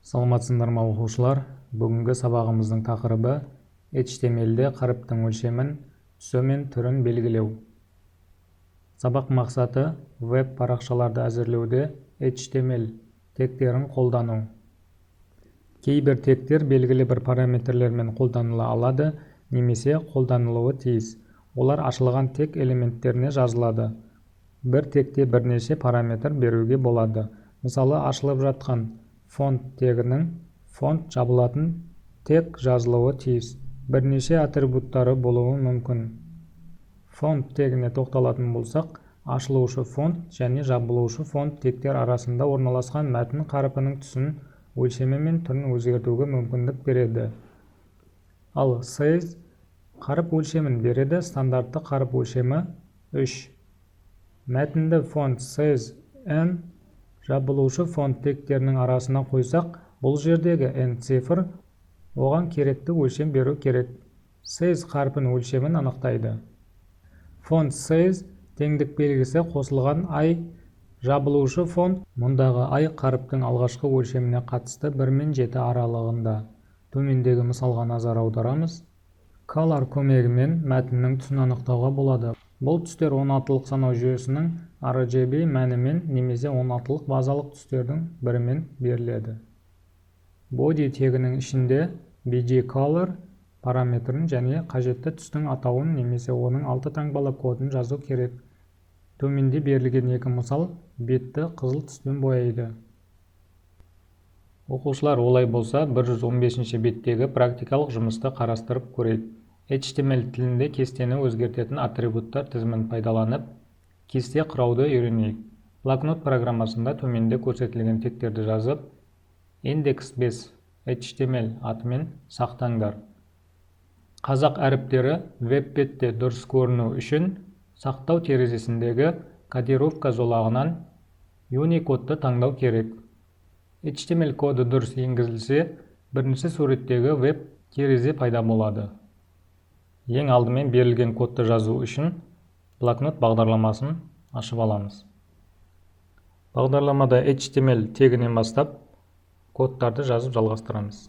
Саламатсыңдар ма, оқушылар! Бүгінгі сабағымыздың тақырыбы: HTML-де қаріптің өлшемін, түсі мен түрін белгілеу. Сабақ мақсаты: веб парақшаларды әзірлеуде HTML тегтерін қолдану. Кейбір тегтер белгілі бір параметрлермен қолданыла алады немесе қолданылуы тиіс. Олар ашылған тег элементтеріне жазылады. Бір тегте бірнеше параметр беруге болады. Мысалы, ашылып жатқан font тегінің font жабылатын тег жазылуы тиіс бірнеше атрибуттары болуы мүмкін. Font тегіне тоқталатын болсақ, ашылушы font және жабылушы font тегтер арасында орналасқан мәтін қаріпінің түсін, өлшемі мен түрін өзгертуге мүмкіндік береді. Ал size қаріп өлшемін береді. Стандартты қаріп өлшемі 3. Мәтінді font size n жабылушы font тегтерінің арасына қойсақ, бұл жердегі n цифр, оған керекті өлшем беру керек. Size қарпін өлшемін анықтайды. Font size теңдік белгісі қосылған i жабылушы font. Мұндағы i қаріптің алғашқы өлшеміне қатысты 1 мен 7 аралығында. Төмендегі мысалға назар аударамыз. Color көмегімен мәтіннің түсін анықтауға болады. Бұл түстер 16-лық санау жүйесінің RGB мәнімен немесе 16-лық базалық түстердің бірімен беріледі. Body тегінің ішінде bgcolor параметрін және қажетті түстің атауын немесе оның алты таңбалы кодын жазу керек. Төменде берілген екі мысал бетті қызыл түспен бояйды. Оқушылар, олай болса, 115 беттегі практикалық жұмысты қарастырып көрейік. HTML тілінде кестені өзгертетін атрибуттар тізімін пайдаланып, кесте құрауды үйренейік. Блокнот программасында төменде көрсетілген тегтерді жазып, index 5 HTML атымен сақтаңдар. Қазақ әріптері веб-бетте дұрыс көріну үшін сақтау терезесіндегі кодировка жолағынан Unicode-ты таңдау керек. HTML коды дұрыс енгізілсе, бірінші суреттегі веб терезе пайда болады. Ең алдымен берілген кодты жазу үшін блокнот бағдарламасын ашып аламыз. Бағдарламада HTML тегінен бастап кодтарды жазып жалғастырамыз.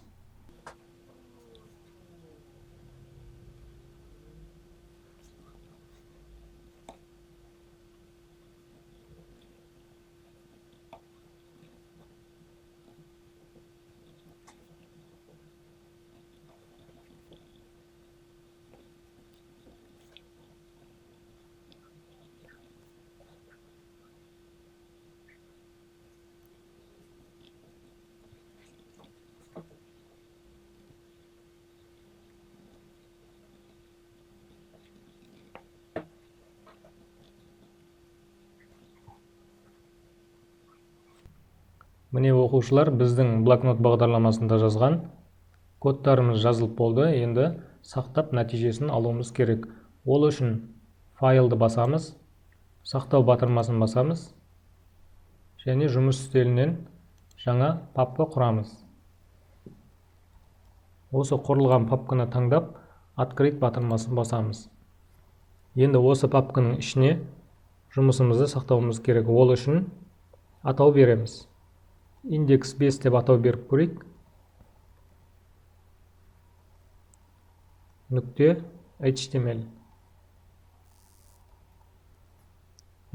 Міне, оқушылар, біздің блокнот бағдарламасында жазған кодтарымыз жазылып болды. Енді сақтап, нәтижесін алуымыз керек. Ол үшін файлды басамыз, сақтау батырмасын басамыз және жұмыс үстелінен жаңа папка құрамыз. Осы құрылған папканы таңдап, открыть батырмасын басамыз. Енді осы папканың ішіне жұмысымызды сақтауымыз керек. Ол үшін атау береміз. Индекс 5 деп атау беріп көрейік. Нүкте HTML.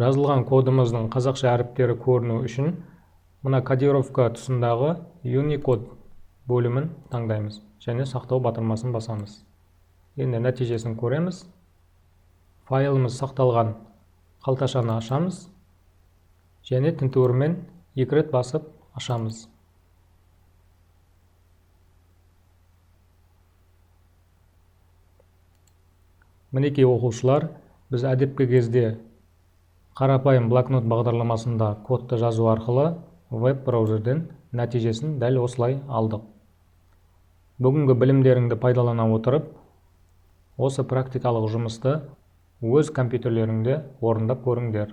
Жазылған кодымыздың қазақша әріптері көріну үшін мына кодировка тұсындағы Unicode бөлімін таңдаймыз және сақтау батырмасын басамыз. Енді нәтижесін көреміз. Файлымыз сақталған қалташаны ашамыз және тінтуірмен екі рет басып ашамыз. Мінекей, оқушылар, біз әдепкі кезде қарапайым блокнот бағдарламасында кодты жазу арқылы веб браузерден нәтижесін дәл осылай алдық. Бүгінгі білімдеріңді пайдалана отырып, осы практикалық жұмысты өз компьютерлеріңде орындап көріңдер.